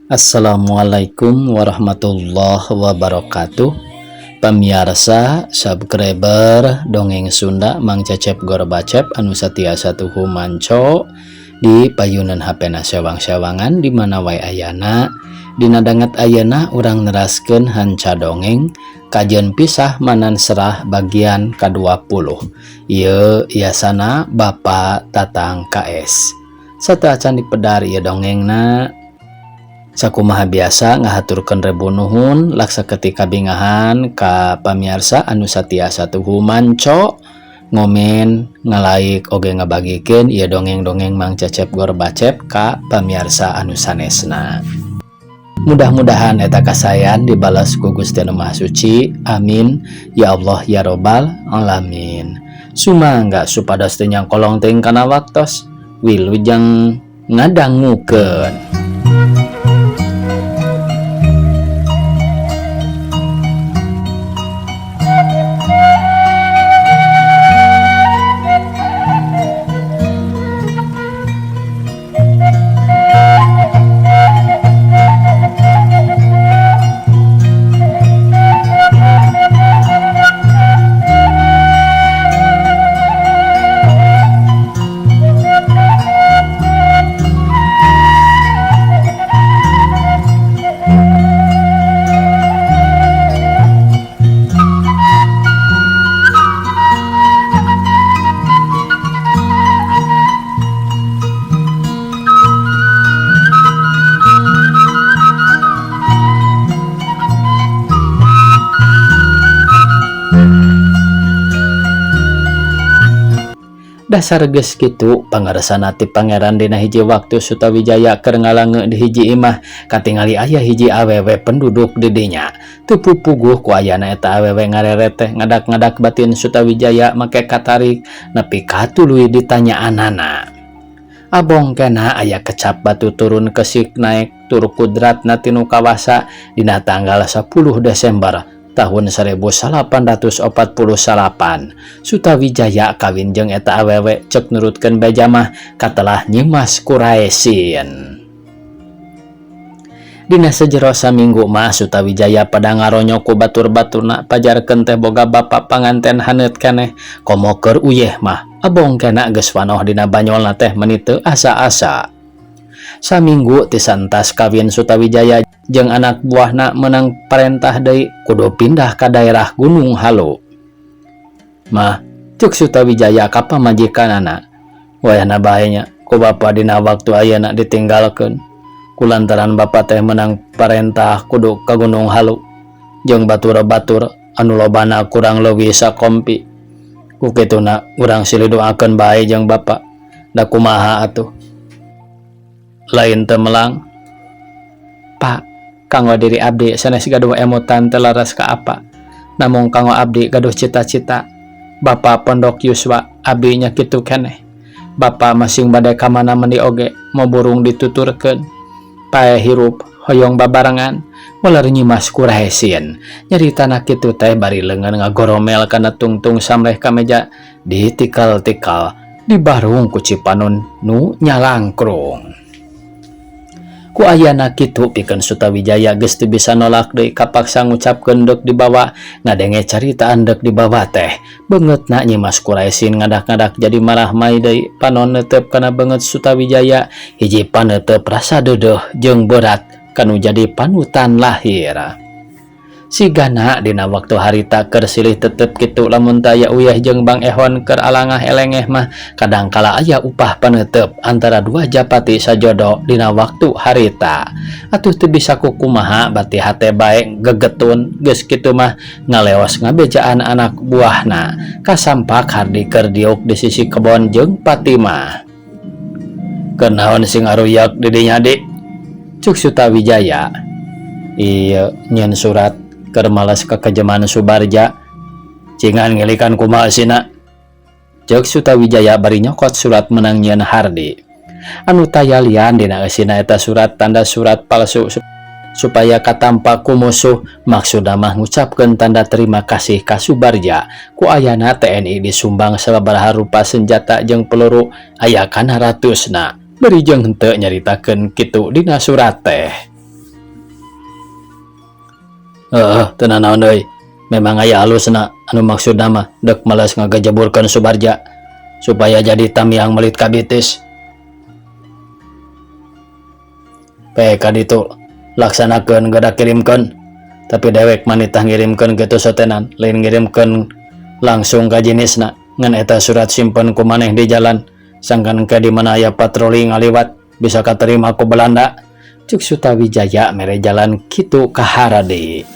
Assalamualaikum warahmatullahi wabarakatuh. Pamiarsa subscriber dongeng Sunda Mang Cecep Gorbacep anu satiasa tuhu manco di payunan HP na sewang-sewangan di mana wae ayana. Dina danget ayana urang neraskeun hanca dongeng Kajen Pisah Manan Serah bagian ke-20. Ieu iasana Bapak Tatang KS. Sateuacan dipedar ieu dongengna, sakumaha biasa ngahaturkeun rebu nuhun laksa ketika bingahan ka pamiarsa anu satiasa tuhu manco, ngomen, ngalaik, oge ngabagikeun ieu dongeng-dongeng Mang Cecep Gorbacep ka pamiarsa anu sanesna. Mudah-mudahan eta kasayan dibalas ku Gusti Anu Maha Suci. Amin ya Allah ya Robbal alamin. Sumangga supados teu nyangkolong teuing kana waktos. Wilujeng ngadangukeun. Dasar geus kitu pangaresana ti pangeran. Dina hiji waktu Sutawijaya keur ngalange di hiji imah, katingali aya hiji awewe penduduk di dinya. Teu pupuguh ku ayana eta awewe ngareret teh ngadak-ngadak batin Sutawijaya make katarik nepi ka tuluy ditanyaanana. Abong kena aya kecap batu turun kesik naek tur kudratna tinu kawasa. Dina tanggal 10 Desember tahun 1848 Sutawijaya kawin jeung eta awewe, cek nurutkeun beja mah katelah Nyimas Kuraesin. Dina sejero saminggu mah Sutawijaya pada ngaronyo ku batur-baturna, pajarkeun teh boga bapa panganten haneut keneh komo keur uyeh mah. Abong kena geus wanoh dina banyolna teh meuni teu asa-asa. Saminggu ti santas kawin, Sutawijaya jeung anak buahna menang parentah deui kudu pindah ka daerah Gunung Halu. "Mah," cek Sutawijaya ka pamajikanana, "wayahna bae nya ku bapa dina waktu ayeuna ditinggalkeun kulantaran bapa teh menang parentah kudu ka Gunung Halu jeung batur-batur anu lobana kurang leuwih sakompi. Ku kituna urang silih doakeun bae jeung bapa. Da kumaha atuh, lain teu melang." "Pak, kanggo diri abdi sanes gaduh emutan teu laras ka apa, namung kanggo abdi gaduh cita-cita. Bapa pondok yuswa abdi nya kitu keneh. Bapa masing bade ka mana mendi oge mo burung dituturkeun. Paeh hirup hoyong babarengan," waler Nyimas Kuraesin nyaritana kitu teh bari leungeun ngagoromel kana tungtung samleh kameja ditikal-tikal dibarung ku cipanon nu nyalangkrung. Ku ayana kitu pikeun Sutawijaya geus teu bisa nolak deui, kapaksa ngucapkeun deuk dibawa. Ngadenge caritaan deuk dibawa teh, beungeutna Nyimas Kuraesin ngadak-ngadak jadi marah mai deui. Panon neuteup kana beungeut Sutawijaya, hiji paneuteup rasa deudeuh jeung berat kanu jadi panutan lahir. Sigana dina waktu harita keur silih tetep kitu, lamun teu aya uyah jeung Bang Ehon keur alangah elengeh mah kadangkala aya upah paneuteup antara dua japati sajodo dina waktu harita. Atuh teu bisa kukumaha, bati hate bae gegetun. Geus kitu mah ngaleos ngabejaan anak buahna, kasampak Hardi keur diuk di sisi kebon jeung Fatimah. "Keur naon sing aruyak di dinya, Dik?" cuk Sutawijaya. "Ieu nyieun surat keur males kekejeman Subarja." "Cingan ngilikan kumaha eusina?" cek Sutawijaya bari nyokot surat menang nyieun Hardi. Anu taya lian dina eusina eta surat tanda surat palsu supaya katampa ku musuh, maksudna mah ngucapkeun tanda terima kasih ka Subarja ku ayana TNI disumbang sababaraha rupa senjata jeung peluru aya kana ratusna, bari jeung henteu nyaritakeun kitu dina surat teh. Heeh, teu nanaon deui. Memang aya alusna anu maksudna mah dek males ngagejeburkeun Subarja supaya jadi tamiang melit ka bitis. Pe ka ditu laksanakeun geura kirimkeun. Tapi dewek mah nitah ngirimkeun kitu sotenan, lain ngirimkeun langsung ka jinisna. Ngan eta surat simpen ku maneh di jalan, sangkan engke di mana aya patroli ngaliwat bisa katerima ku Belanda. Cuk Sutawijaya mere jalan kitu ka Hardi.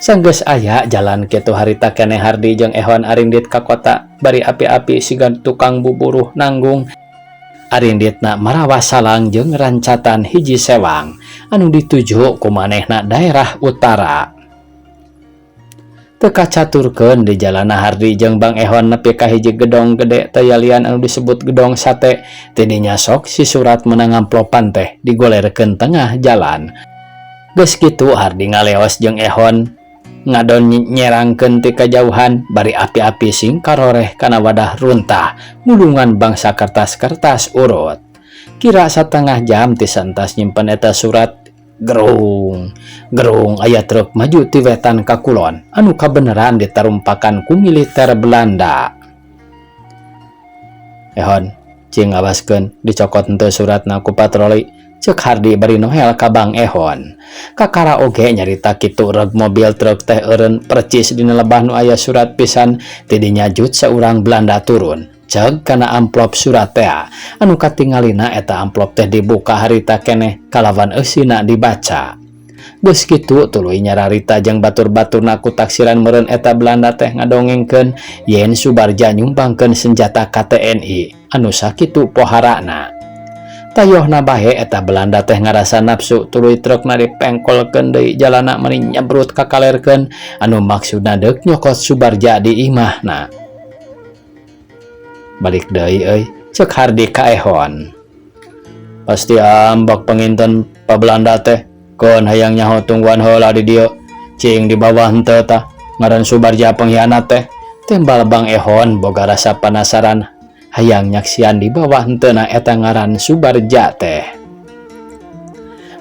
Sanggeus aya jalan kitu harita keneh Hardi jeung Ehon arindit ka kota bari api-api siga tukang buburuh nanggung. Arinditna marawa salang jeung rancatan hiji sewang anu dituju ku manehna daerah utara. Teu kacaturkeun di jalana Hardi jeung Bang Ehon nepi ka hiji gedong gede tayalian anu disebut gedong sate. Tidinya sok si surat meunang amplopan teh digolerkeun tengah jalan. Geus kitu Hardi ngaleos jeung Ehon ngadon nyerangkeun ti kajauhan bari api-api sing karoreh kana wadah runtah mulungan bangsa kertas-kertas urut. Kira satengah jam ti santas nyimpen eta surat Gerung, gerung aya truk maju ti wetan ka kulon anu kabeneran ditarumpakan ku militer Belanda. Ehon, cing awaskeun dicokot henteu suratna ku patroli, ceuk Hardi bari nohel ka Bang Ehon. Kakara oge nyarita kitu reg mobil truk teh eureun percis dina lebah nu aya surat pisan ti dinya jut saurang Belanda turun. Ceg kana amplop surat tea anu katingalina eta amplop teh dibuka harita keneh kalawan eusina dibaca. Geus kitu tuluy nyararita jeung batur-baturna ku taksiran meureun eta Belanda teh ngadongengkeun yen Subarja nyumbangkeun senjata ka TNI anu sakitu poharana. Tayohna bae eta Belanda teh ngarasa nafsu tuluy trukna dipengkolkeun deui jalana meni nyebrut kakalerkeun anu maksudna deuk nyokot Subarja di imahna. Balik deui euy, ceuk Hardi ka Ehon. Pasti ambek panginten pa Belanda teh, keun hayang nyaho tungguan heula di dieu, cing di bawah henteu tah, ngaran Subarja pengkhianat teh. Tembal Bang Ehon boga rasa panasaran hayang nyaksian di bawah henteuna eta ngaran Subarja teh.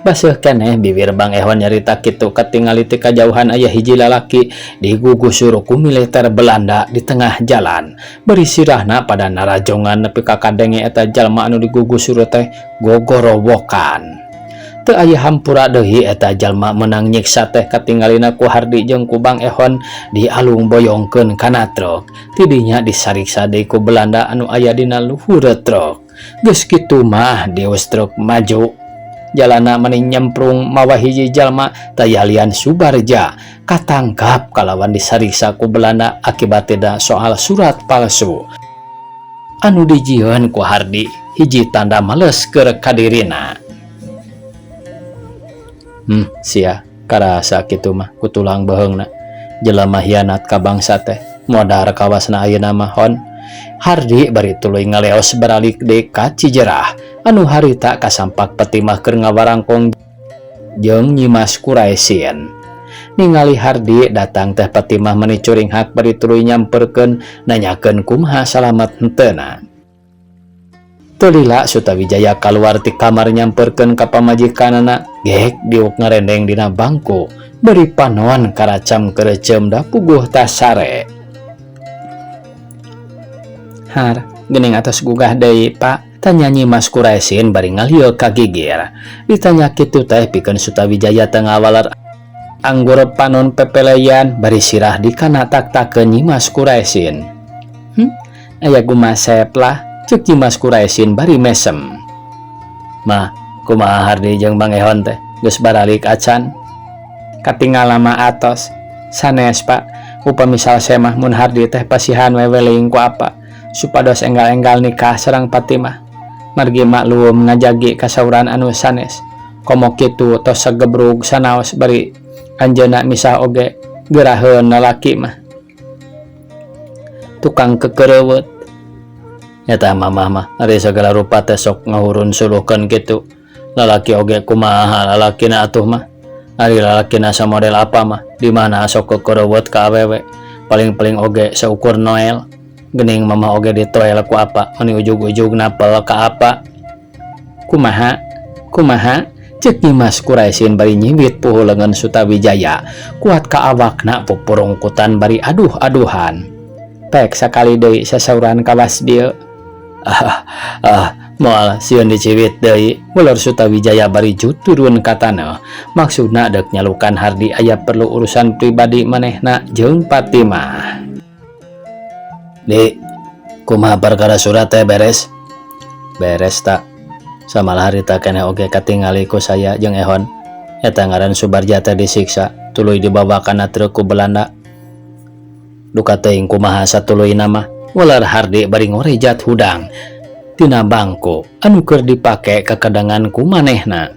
Baseuh keneh bibir Bang Ehon nyarita kitu katingali ti kajauhan aya hiji lalaki digugusur ku militer Belanda di tengah jalan. Bari sirahna pada narajongan nepi ka kadenge eta jalma anu digugusur teh gogorowokan. Teu aya hampura deui eta jalma meunang nyiksa teh katingalina ku Hardi jeung ku Bang Ehon dialung boyongkeun kana truk. Tidinya disariksa deui ku Belanda anu aya dina luhur truk. Geus kitu mah dius truk maju. Jalana meni nyemprung mawa hiji jalma tayalian Subarja katangkap kalawan disariksa ku Belanda akibat tidak soal surat palsu anu dijieun ku Hardi hiji tanda males keur kadirina. Sia karasa kitu mah ku tulang beheungna jelema hianat ka bangsa teh modar kawasna ayeuna mah hon. Hardi bari tuluy ngaleos baralik deui ka Cijerah anu harita kasampak Fatimah keur ngawarangkong jeung Nyimas Kuraisin. Ningali Hardi datang teh Fatimah meni curinghak bari tuluy nyamperkeun nanyakeun kumaha salamet henteuna. Teu lila Sutawijaya kaluar ti kamar nyamperkeun ka pamajikanana gek diuk ngarendeng dina bangku bari panon karacam kerecem da puguh tasare. Har, geuning atos gugah deui, Pak? Tanya Nyimas Kuraisin bari ngalieu ka gigir. Ditanya kitu teh pikeun Sutawijaya teu ngawaler anggur panon pepeleyan bari sirah dikana tak-takeun Nyimas Kuraisin. Aya gumasep lah, ceuk Nyimas Kuraisin bari mesem. Mah, kumaha Hardi jeung Bang Ehon teh geus baralik acan? Katingal lama atos. Sanes, Pak. Upami salse mah mun Hardi teh pasihan we weling ku apa supados enggal-enggal nikah sareng Fatimah. Margi maklum ngajagi kasauran anu sanes. Komo kitu tos sagebrug sanaos bari anjeunna misah oge geraheun lalaki mah. Tukang kekereuweut. Eta mamah mah ari sagala rupa teh sok ngahurun suluhkeun kitu. Lalaki oge kumaha lalakina atuh mah. Ari lalakina samodel apa mah di mana sok kekereuweut ka awewe. Paling-paling oge saukur Noel. Gening mama oge ditoel ku apa meni ujug-ujug napel ka apa. Kumaha? Kumaha? Cek Nyimas Kuraisin bari nyiwit puhu leungeun Sutawijaya kuat ka awakna pupurungkutan bari aduh-aduhan. Pek sakali deui sasauran kawas dieu. Ah, ah, moal sieun diciwit deui, uler Sutawijaya bari turun ka taneuh. Maksudna deuk nyalukan Hardi aya perlu urusan pribadi manehna jeung Fatimah. Di, kumaha perkara surat teh beres? Beres tak. Samalah harita keneh oge katingali ku saya jeung Ehon. Eta ngaran Subarja teh disiksa, tuluy dibawa kana truk ku Belanda. Duka teuing kumaha satuluyna mah, uler Hardi bari ngorejat hudang tina bangku anu keur dipake kakedangan ku manehna.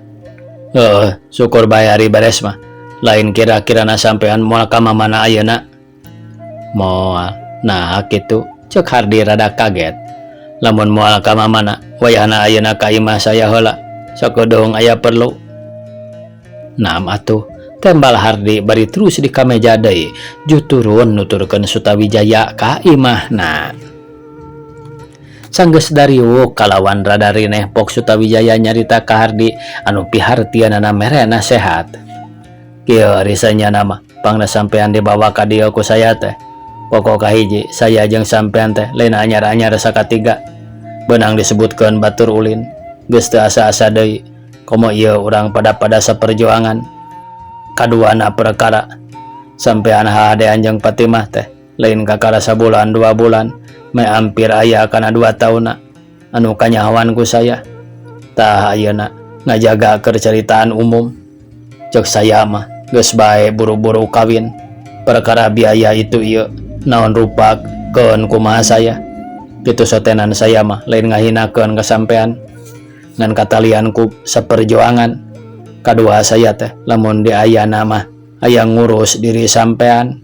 Heuh, syukur bae ari beres mah. Lain kira-kirana sampean moal ka mamana ayeuna? Moal. Nah, kitu, cek Hardi rada kaget. Lamun moal ka mamana, wayahna ayeuna ka imah saya heula. Sakedeung aya perlu. Naam atuh, tembal Hardi bari terus di kameja deui. Juturun nuturkeun Sutawijaya ka imahna. Sanggeus dariuk kalawan rada rineh pok Sutawijaya nyarita ka Hardi anu pihartianana mere nasehat. Kieu ari sanyana mah, pangna sampean dibawa ka dieu ku saya teh. Pokok kahiji, saya jeung sampean teh lain anyar-anyar sakatiga. Beunang disebutkeun batur ulin, geus teu asa-asa deui. Komo ieu urang pada-pada saperjuangan. Kaduana perkara sampean hahadean jeung Fatimah teh lain kakara sabulan 2 bulan, meh hampir aya kana 2 taunna anu kanyahoan ku saya. Tah ayeuna ngajaga keur caritaan umum. Cek saya mah geus bae buru-buru kawin. Perkara biaya itu ieu naon rupa keun kumaha saya. Kitu sotenan saya mah lain ngahinakeun ka sampean. Ngan katalian ku saperjuangan. Kadua saya teh lamun di ayana mah aya ngurus diri sampean.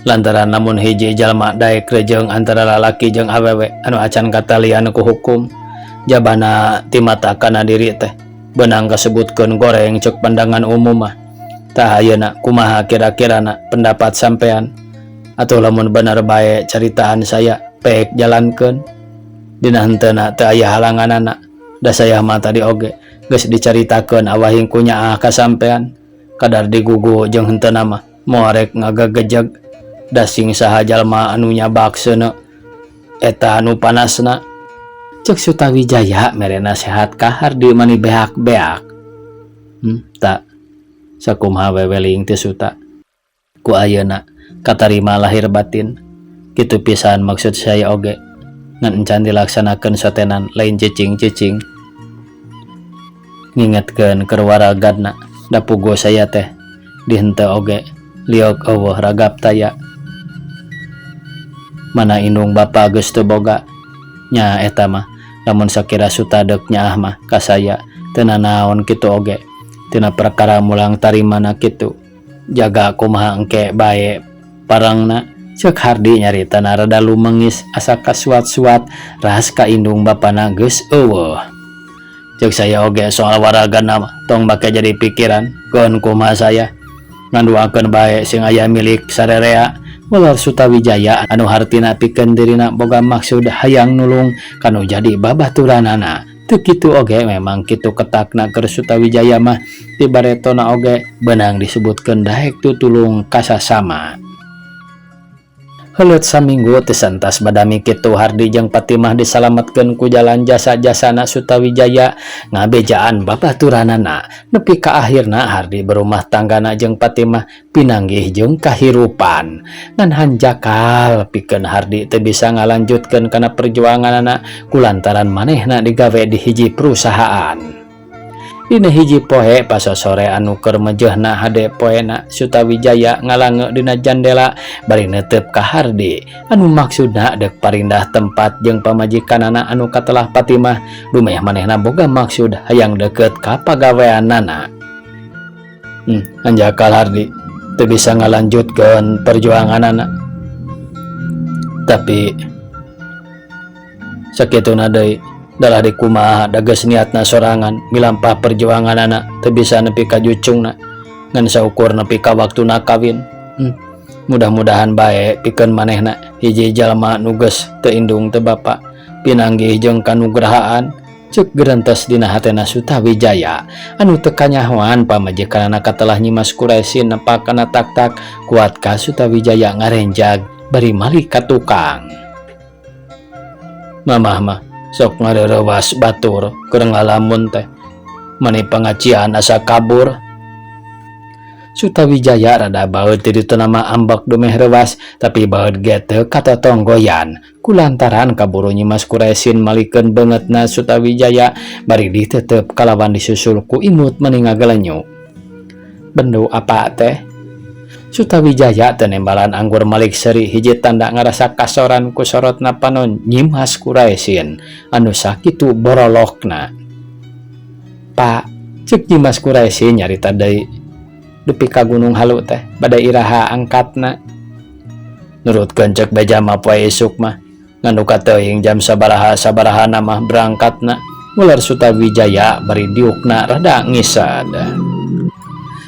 Lantaran lamun hiji jalma daek rejeng antara lalaki jeung awewe anu acan katalian ku hukum, jabana timata kana diri teh beunang kasebutkeun goreng cek pandangan umum mah. Tah ayeuna kumaha kira-kirana pendapat sampean? Atau lamun bener bae caritaan saya pek jalankeun dina henteuna teu aya halanganana. Da saya mah tadi oge geus dicaritakeun awahing ku nyaah ka sampean. Kadar digugu jeung henteuna mah moal rek ngagagejeg. Da sing saha jalma anu nyabak seuneu eta anu panasna. Cek Sutawijaya mere nasehat ka Hardi mani beak-beak. Tak sakumaha weweling teh Suta. Ku ayeuna katarima lahir batin. Kitu pisan maksud saya oge. Ngan encan dilaksanakeun sotenan lain cicing-cicing. Ngingetkeun keur waragadna da puguh saya teh dihenteu oge liok eueuh ragap taya. Mana indung bapa geus teu boga. Nya eta mah lamun sakira Suta deuk nyaah mah ka saya teu nanaon kitu oge. Tina perkara mulang tarimana kitu. Jaga kumaha engke bae parangna. Cek Hardi nyaritana rada lumengis asa kasuat-suat ras ka indung bapana geus eueuh. Cek saya oge soal waragana mah tong make jadi pikiran keun kumaha saya. Nganduakeun bae sing aya milik sarerea. Ular Sutawijaya anu hartina pikeun dirina boga maksud hayang nulung kanu jadi babaturanana. Teu kitu oge memang kitu ketakna keur Sutawijaya mah ti baretona oge beunang disebutkeun daek tutulung kasasama. Heuleut saminggu teu santas badami kitu Hardi jeung Fatimah disalametkeun ku jalan jasa-jasana Sutawijaya ngabejaan babaturanana. Nepi ka akhirna Hardi berumah tanggana jeung Fatimah pinanggih jeung kahirupan. Ngan hanjakal pikeun Hardi teu bisa ngalanjutkeun kana perjuanganana kulantaran manehna digawe di hiji perusahaan. Dina hiji poe pasosore anu keur mejehna hade poena Sutawijaya ngalange dina jandela bari neuteup ka Hardi anu maksudna deuk parindah tempat jeung pamajikanana anu katelah Fatimah dumeh manehna boga maksud hayang deukeut ka pagaweanana. Hanjakal Hardi teu bisa ngalanjutkeun perjuanganana. Tapi sakituna deui dalah dikumaha da geus niatna sorangan milampah perjuanganana teu bisa nepi ka jucungna ngan saukur nepi ka waktuna kawin. Mudah-mudahan bae pikeun manehna hiji jalma nu geus teu indung teu bapa pinanggih jeung kanugrahaan Cek gerentes dina hatena Sutawijaya anu teu kanyahoan pamajikanana katelah Nyimas Kuraisin nepak kana tak-tak kuat ka Sutawijaya ngarenjag bari malik ka tukang. Mamah mah sok ngarerewas batur keur ngalamun teh mani pangajian asa kabur. Sutawijaya rada baeud ti ditu nama ambek dumeh reuwas tapi baeud ge teu katotonggoyan kulantaran kaburu Nyimas Kuraisin malikeun beungeutna Sutawijaya bari ditetep kalawan disusul ku imut mani ngagelenyu. Bendu apa teh? Sutawijaya teu nembalan anggur malik seuri hiji tanda ngarasa kasoran ku sorotna panon Nyimas Kuraisin anu sakitu borolokna. Pak, cek Nyimas Kuraisin nyarita deui dupi ka Gunung Halu teh bade iraha angkatna. Nurutkeun cek beja mah poe isuk mah ngan duka teuing jam sabaraha sabarahana mah berangkatna ular Sutawijaya bari diukna rada ngisad.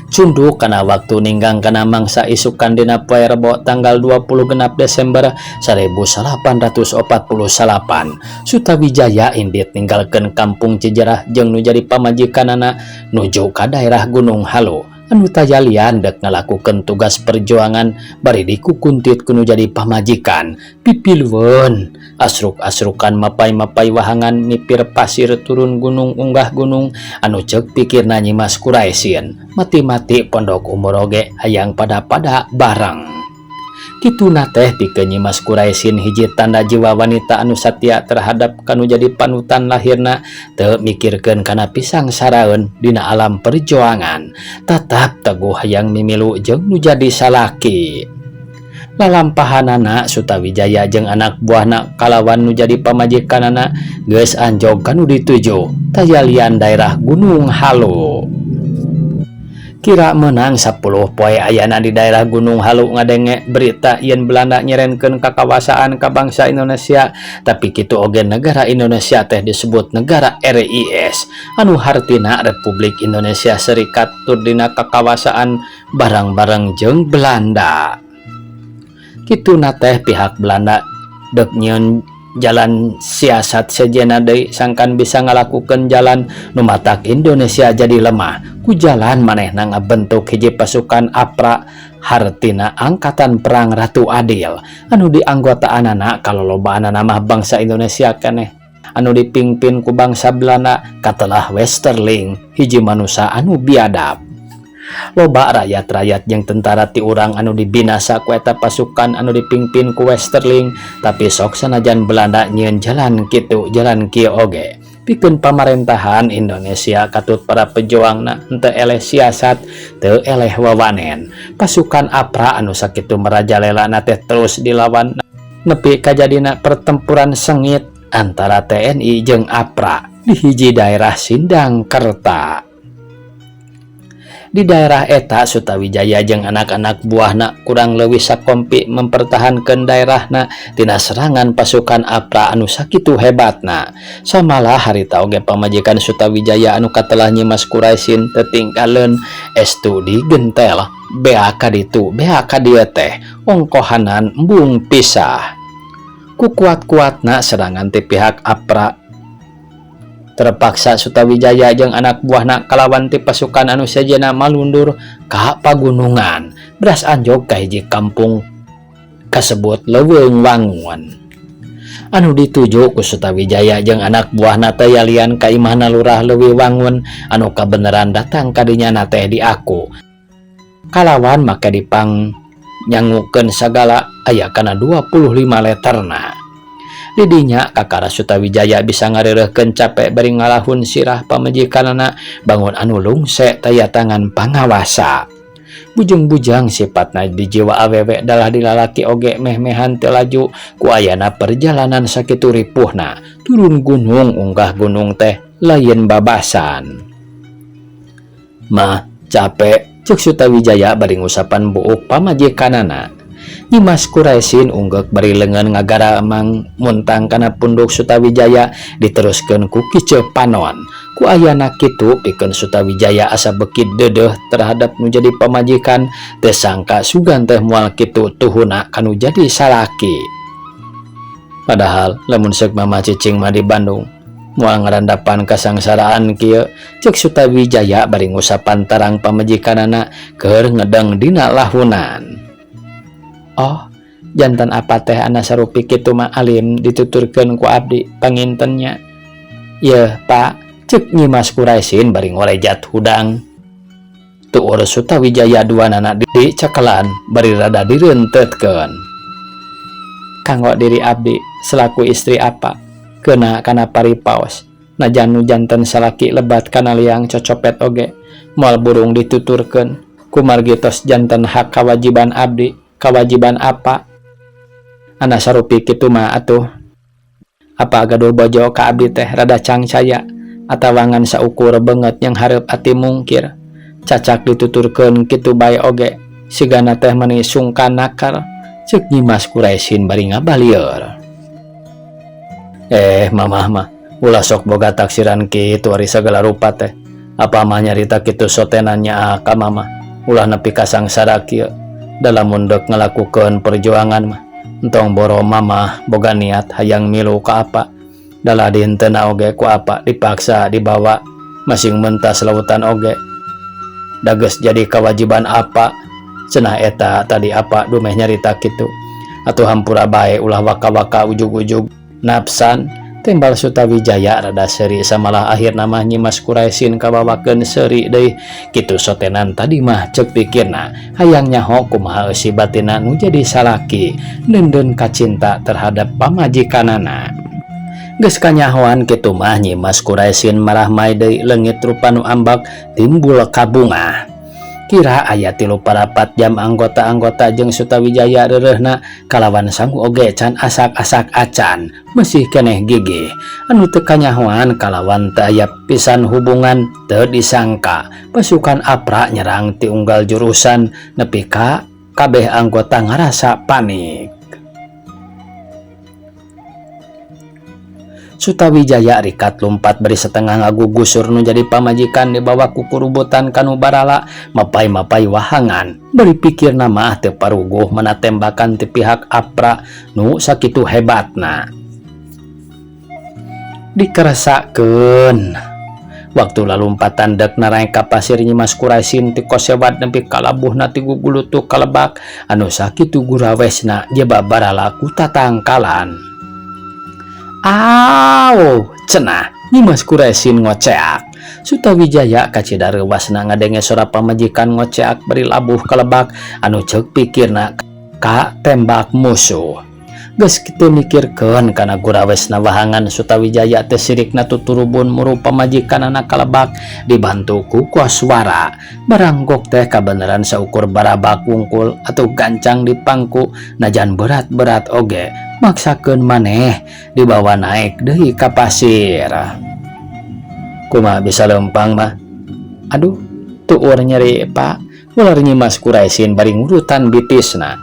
Cunduk kana waktu ninggang kana mangsa isukan dina poe Rebo tanggal 26 Desember 1848 Sutawijaya indit ninggalkeun kampung Cijerah jeung nu jadi pamajikanana nuju ka daerah Gunung Halu anu tayalian dek ngalakukeun tugas perjuangan bari dikukuntit ku nu jadi pamajikan pipilueun asruk-asrukan mapai-mapai wahangan mipir pasir turun gunung unggah gunung anu ceuk pikirna Nyimas Kuraisin mati-mati pondok umur oge hayang pada-pada bareng. Kituna teh pikeun Nyimas Kuraisin hiji tanda jiwa wanita anu satia terhadap kanu jadi panutan lahirna teu mikirkeun kana pisang saraeun dina alam perjuangan tetap teguh hayang mimilu jeung nu jadi salaki. Lalampahanana Sutawijaya jeung anak buahna kalawan nu jadi pamajikanana geus anjog kanu dituju tayalian daerah Gunung Halu. Kira menang 10 poe ayana di daerah Gunung Halu ngadenge berita yen Belanda nyerenkeun kakawasaan ka bangsa Indonesia tapi kitu oge negara Indonesia teh disebut negara RIS anu hartina Republik Indonesia Serikat tur dina kakawasaan bareng-bareng jeung Belanda. Kituna teh pihak Belanda dek nyieun jalan siasat sejenna deui sangkan bisa ngalakukeun jalan nu matak Indonesia jadi lemah ku jalan manehna ngabentuk hiji pasukan APRA hartina Angkatan Perang Ratu Adil anu dianggotaanana kalolobaanana mah bangsa Indonesia keneh anu dipingpin ku bangsa Belanda katelah Westerling hiji manusa anu biadab. Loba rakyat-rakyat jeung tentara ti urang anu dibinasa ku eta pasukan anu dipingpin ku Westerling tapi sok sanajan Belanda nyieun jalan kitu jalan kieu oge pikeun pamarentahan Indonesia katut para pejuangna henteu eleh siasat teu eleh wawanen. Pasukan APRA anu sakitu merajalelana teh terus dilawan nepi kajadina pertempuran sengit antara TNI jeung APRA di hiji daerah Sindangkerta. Di daerah eta Sutawijaya jeung anak-anak buahna kurang leuwih sakompi mempertahankan daerahna tina serangan pasukan APRA anu sakitu hebatna. Samalah harita oge pamajikan Sutawijaya anu katelah Nyimas Kuraisin tetingkaleun estu digentel bea ka ditu bea ka dieu teh ongkohanan embung pisah. Ku kuat-kuatna serangan ti pihak APRA terpaksa Sutawijaya jeung anak buahna kalawan ti pasukan anu sejenna malundur ka pagunungan beras anjog ka hiji kampung kasebut Leuweung Wangun anu dituju ku Sutawijaya jeung anak buahna teh yalian ka imahna Lurah Leuwi Wangun anu kabeneran datang ka dinya teh diaku kalawan make dipang nyangukeun sagala aya kana 25 leterna. Didinya kakara Sutawijaya bisa ngareureuhkeun capek bari ngalahun sirah pamajikanana bangun anu lungse taya tangan pangawasa. Bujeng-bujang sifatna di jiwa awewe dalah dilalaki oge meh-mehan teu laju ku ayana perjalanan sakitu ripuhna turun gunung unggah gunung teh lain babasan. Mah capek cek Sutawijaya bari ngusapan buuk pamajikanana. Nyimas Kuraisin unggeuk bari leungeun ngagaramang muntang kana punduk Sutawijaya diteruskeun ku kiceu panon. Ku ayana kitu pikeun Sutawijaya asa beuki deudeuh terhadap nu jadi pamajikan teu sangka sugan teh moal kitu tuhuna kanu jadi salaki. Padahal lamun seuk mama cicing mah di Bandung Moal ngarandapan kasangsaraan kieu, cek Sutawijaya bari ngusapan tarang pamajikanana keur ngedeng dina lahunan. Oh, janten apa teh ana sarupi kitu mah alim dituturkeun ku abdi panginten nya. Yeuh, Pak, cek Nyi Mas Kuraisin bari ngorejat hudang. Tuur Sutawijaya duanana dicekelan bari rada direunteutkeun. Kanggo diri abdi selaku istri apa kena kana paripaos najan nu janten salaki lebat kana liang cocopet oge moal burung dituturkeun kumargi tos janten hak kawajiban abdi kawajiban apa ana sarupi kitu mah atuh apa gaduh bojo ka abdi teh rada cangcaya atawa ngan saukur beungeut yang hareup ati mungkir cacak dituturkeun kitu bae oge sigana teh meni sungkan nakal cek Nyi Mas Kuraisin bari ngabalieur. Eh, mamah mah ulah sok boga taksiran kitu ari sagala rupa teh. Apa mah nyarita kitu sotenan nyaah ka mamah ulah nepi ka sangsara kieu. Da lamun deuk ngalakukeun perjuangan mah entong boro mamah boga niat hayang milu ka apa. Da ladin teu oge ku apa dipaksa dibawa masing mentas lautan oge. Da geus jadi kawajiban apa cenah eta tadi apa dumeh nyarita kitu. Atuh hampura bae ulah waka-waka ujug-ujug nafsan timbal Sutawijaya rada seuri samalah akhirna mah Nyi Mas Kuraisin kabawakeun seuri deui kitu sotenan tadi mah ceuk pikirna hayang nyaho kumaha eusi batinna nu jadi salaki neundeun kacinta terhadap pamajikanana. Geus kanyahoan kitu mah Nyi Mas Kuraisin marahmai deui leungit rupa nu ambak timbul kabungah. Kira aya 3/4 jam anggota-anggota jeung Sutawijaya reureuhna kalawan sangu oge can asak-asak acan masih keneh gigih anu teu kanyahoan kalawan teu aya pisan hubungan teu disangka pasukan APRA nyerang ti unggal jurusan nepi ka kabeh anggota ngarasa panik. Sutawijaya rikat lumpat bari setengah ngagugusur nu jadi pamajikan dibawa ku kurubutan kanu barala mapai-mapai wahangan bari pikirna mah teu paruguh mana tembakan ti pihak APRA nu sakitu hebatna. Dikeresakeun waktu lalumpatan dek naraek ka pasir Nyi Mas Kuraisin ti kosewat nepi ka labuhna ti gugulutuk kalebak anu sakitu gurawesna jeba barala ku tatangkalan. Aw, cenah Nyi Mas Kuraisin ngoceak. Sutawijaya kacida reuwasna ngadenge sora pamajikan ngoceak bari labuh kalebak anu ceuk pikirna ka tembak musuh. Geus kitu mikirkeun kana gurawesna wahangan Sutawijaya teh sirikna tuturubun muru pamajikanana kalebak dibantu ku koswara. Baranggok teh kabeneran saukur barabak wungkul atau gancang di pangku najan berat-berat oge maksakeun maneh dibawa naik deui ka pasir. Kumaha bisa leumpang mah? Aduh, tuur nyeri Pak. Ular Nyi Mas Kuraisin bari ngurutan bitisna.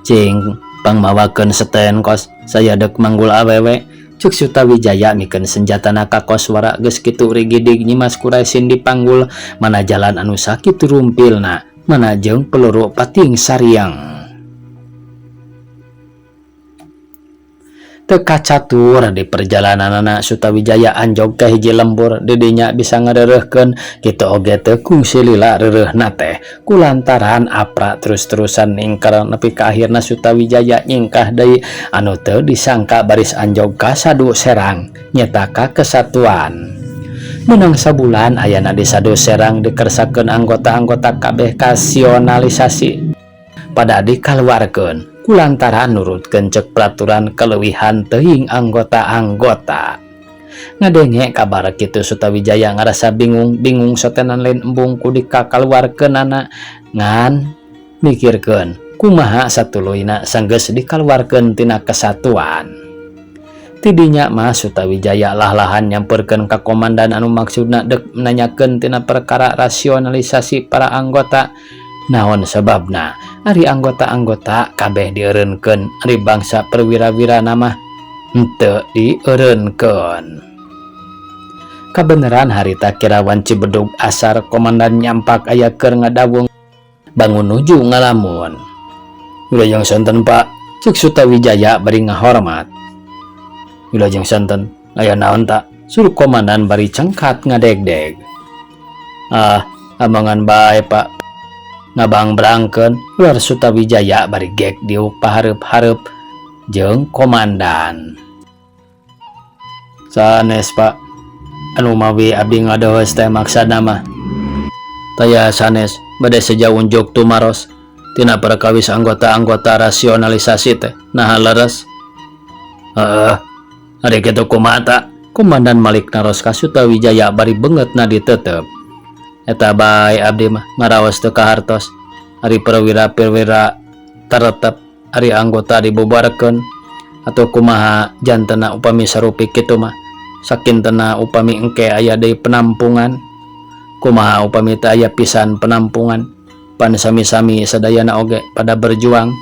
Cing, pangmawakeun seten kos, saya dek manggul awewe. Cuk Sutawijaya mikeun senjatana ka koswara geus kitu rigidig Nyi Mas Kuraisin dipanggul mana jalan anu sakitu rumpilna, mana jeung peluru pating sariang. Teu kacatur di perjalananana Sutawijaya anjog ka hiji lembur didinya bisa ngareureurkeun kitu oge teu kungsi lila reureuhna teh kulantaran APRA terus-terusan ningker nepi ka akhirna Sutawijaya nyingkah deui anu teu disangka baris anjog ka Sadu Serang nyeta ka kesatuan. Menang sabulan ayana di Sadu Serang dikersakeun anggota-anggota kabeh kasionalisasi pada dikaluarkeun kulantaran nurutkeun ceuk peraturan keleuwihan teuing anggota-anggota. Ngadenge kabar kitu Sutawijaya ngarasa bingung-bingung sotenan lain embung ku dikakaluarkeunana ngan mikirkeun kumaha satuluyna sanggeus dikaluarkeun tina kesatuan. Tidinya mah Sutawijaya lah-lahan nyamperkeun ka komandan anu maksudna deuk nanyakeun tina perkara rasionalisasi para anggota. Naon sebabna ari anggota-anggota kabeh dieureunkeun ari bangsa perwira-wira mah henteu dieureunkeun. Kabeneran harita kirawan Cibedug asar komandan nyampak aya keur ngadawung bangun nuju ngalamun. Wilujeng sonten Pak, cek Sutawijaya bari ngahormat. Wilujeng sonten, aya naon ta? Suruh komandan bari cengkat ngadegdeg. Ah, amangan bae Pak. Ngabangbrangkeun ular Sutawijaya bari gek diuk pahareup-hareup jeung komandan. Sanes Pak, anu mawi abdi ngadoheus teh maksudna mah. Taya sanes bade seja unjuk tumaros tina perkawis anggota-anggota rasionalisasi teh naha leres. Heeh, ari kitu kumaha ta? Komandan Malik naros ka Sutawijaya bari beungeutna ditetep. Eta bae abdi mah ngaraos teu kahartos. Ari perwira-perwira taretep, ari anggota dibubarkeun atau kumaha jantena upami sarupi kitu mah. Sakintena upami engke aya deui penampungan. Kumaha upami teu aya pisan penampungan. Pan sami-sami sadayana oge pada berjuang,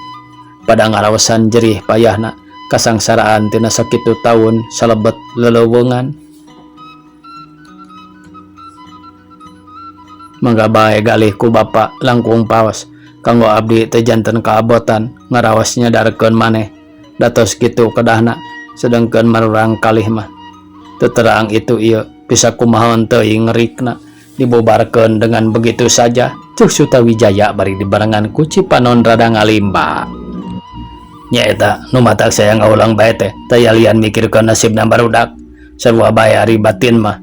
pada ngaraosan jerih payahna kasangsaraan tina sakitu taun salebet leleuweungan. Mangga bae galih ku bapa langkung paos kanggo abdi teu janten kaabotan ngaraos nyadarkeun maneh datos kitu kedahna sedengkeun marurang kalih mah teu terang itu ieu bisa kumaha teuing ngerikna dibubarkeun dengan begitu saja. Cuk Sutawijaya bari dibarengan ku Cipanon rada ngalimba. Nyaeta nu matak saya ngaulang bae teh taya lian mikirkeun nasibna barudak sarua bae ari batin mah.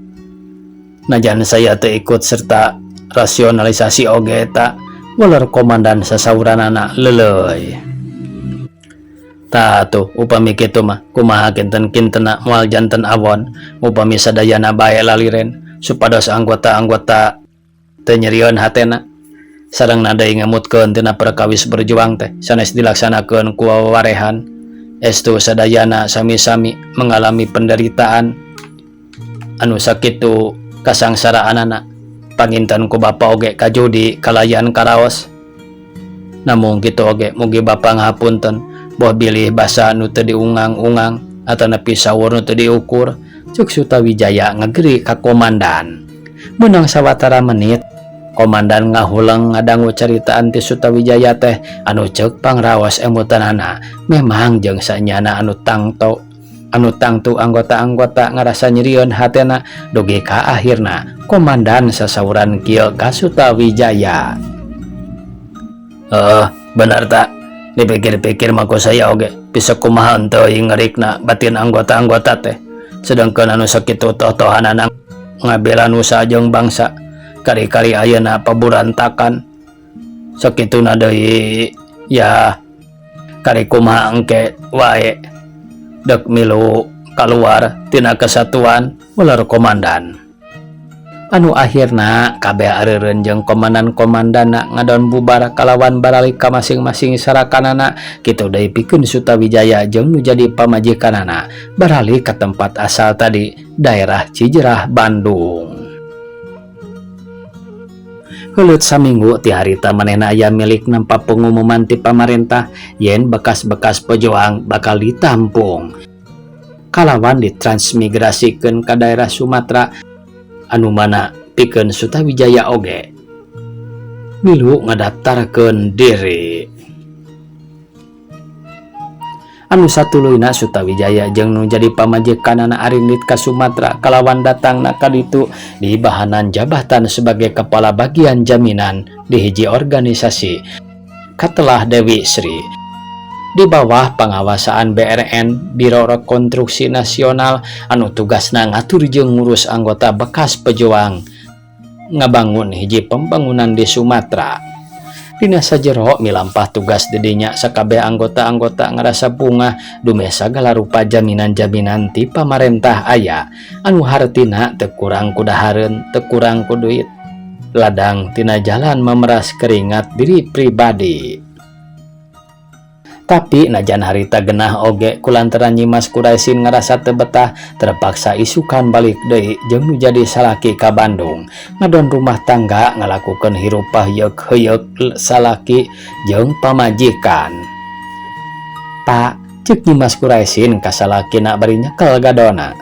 Najan saya teu ikut serta rasionalisasi oge eta waler komandan sasauranana leuleuy. Tah atuh upami kitu mah kumaha kinten-kintena moal janten awon upami sadayana bae laliren supados anggota-anggota teu nyerieun hatena sareng deui ngemutkeun tina perkawis berjuang teh sanes dilaksanakeun ku wawarehan estu sadayana sami-sami mengalami penderitaan anu sakitu kasangsaraanana panginten ku bapa oge kajudi kalayan karaos. Namung kitu oge mugi bapa ngahapunten boh bilih basa nu teu diungang-ungang atanapi sawur nu teu diukur. Cuk Sutawijaya ngageri ka komandan. Meunang sawatara menit komandan ngahuleng ngadangu caritaan ti Sutawijaya teh anu ceuk pangraos emutanana memang jeung sanyana anu tangtu anggota-anggota ngarasa nyerieun hatena dugi ka akhirna komandan sasauran kieu ka Sutawijaya. Heeh, bener ta? Dipikir-pikir mah ku saya oge bisa kumaha teuing ngerikna batin anggota-anggota teh sedangkeun anu sakitu toh-tohanana ngabela nusa jeung bangsa kari-kari ayeuna paburantakan sakituna deui ya kari kumaha engke wae dek milu kaluar tina kesatuan ular komandan. Anu akhirna kabeh areureun jeung komandan-komandana ngadon bubar kalawan baralik ka masing-masing sarakanana kitu deui pikeun Sutawijaya jeung nu jadi pamajikanana baralik ka tempat asal tadi daerah Cijerah Bandung. Heuleut saminggu ti harita manehna aya milik nempa pengumuman ti pamarentah yen bekas-bekas pejuang bakal ditampung kalawan ditransmigrasikeun ka daerah Sumatera anu mana pikeun Sutawijaya oge milu ngadaftarkeun diri. Anu satuluyna Sutawijaya jeung nu jadi pamajikanana arindit ka Sumatera kalawan datangna ka ditu dibahanan jabatan sebagai kepala bagian jaminan di hiji organisasi katelah Dewi Sri di bawah pengawasaan BRN Biro Rekonstruksi Nasional anu tugasna ngatur jeung ngurus anggota bekas pejuang ngabangun hiji pembangunan di Sumatera. Dina sajero milampah tugas didinya sakabeh anggota-anggota ngarasa bungah dumeh sagala rupa jaminan-jaminan ti pamarentah aya anu hartina teu kurang ku dahareun teu kurang ku duit ladang tina jalan memeras keringat diri pribadi. Tapi najan harita genah oge kulantaran Nyimas Kuraisin ngarasa teu betah terpaksa isukan balik deui jeung nu jadi salaki ka Bandung ngadon rumah tangga ngalakukeun hirup pahyeuk-heuyeuk salaki jeung pamajikan. Pak, ceuk Nyimas Kuraisin ka salakina bari nyekel gadona.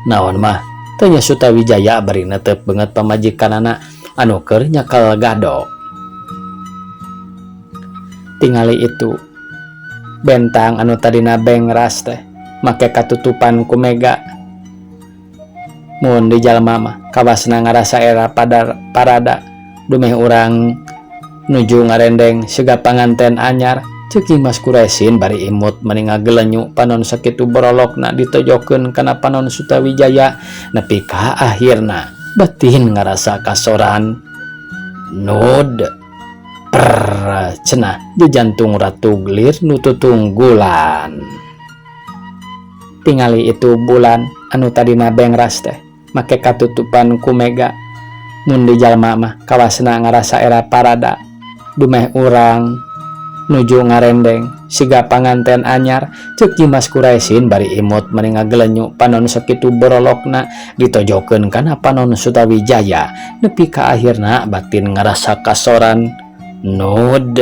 Naon mah teu nya Sutawijaya bari netep beungeut pamajikanana anu keur nyekel gado. Tingali itu bentang anu tadina bengras teh make katutupan ku mega. Mun di jalma mah kawasna ngarasa era padar parada dumeh urang nuju ngarendeng siga panganten anyar ceuk Nyimas Kuraisin bari imut mani ngagelenyu panon sakitu borolokna ditojokeun kana panon Sutawijaya nepi ka ahirna batin ngarasa kasoran nud prrrr cenah jajantung ratug lir nu tutunggulan. Tingali itu bulan anu tadina bengras teh make katutupan ku mega. Mun di jalma mah kawasna ngarasa era parada dumeh urang nuju ngarendeng siga panganten anyar ceuk Nyimas Kuraisin bari imut mani ngagelenyu panon sakitu borolokna ditojokeun kana panon Sutawijaya nepi ka ahirna batin ngarasa kasoran nud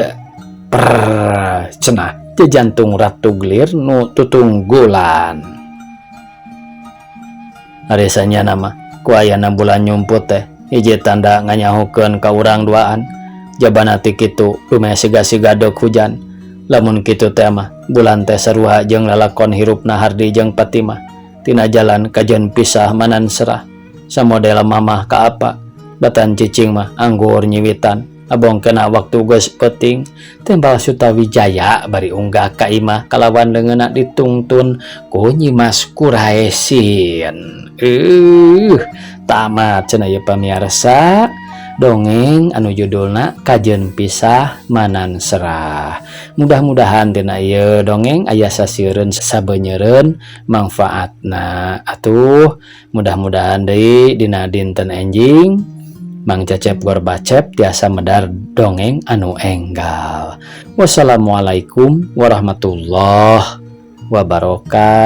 prrrr cenah jajantung ratug lir nu tutunggulan. Ari sanyana mah ku ayana bulan nyumput teh hiji tanda nganyahukeun ka urang duaan jabana ti kitu dumeh siga-siga deuk hujan. Lamun kitu teh mah bulan teh sarua jeung lalakon hirupna Hardi jeung Fatimah tina jalan kajeun pisah manan serah samodel mamah ka apa batan cicing mah anggur nyiwitan abong kena waktu geus peuting tembal Sutawijaya bari unggah ka imah kalawan leungeunna ditungtun ku Nyimas Kuraisin. Tamat cenah ieu pamiarsa dongeng anu judulna Kajeun Pisah Manan Serah. Mudah-mudahan tina ieu dongeng aya sasieureun sabenyeureun mangfaatna. Atuh mudah-mudahan deui dina dinten enjing Mang Cecep Gorbacep tiasa medar dongeng anu enggal. Wassalamualaikum warahmatullahi wabarakatuh.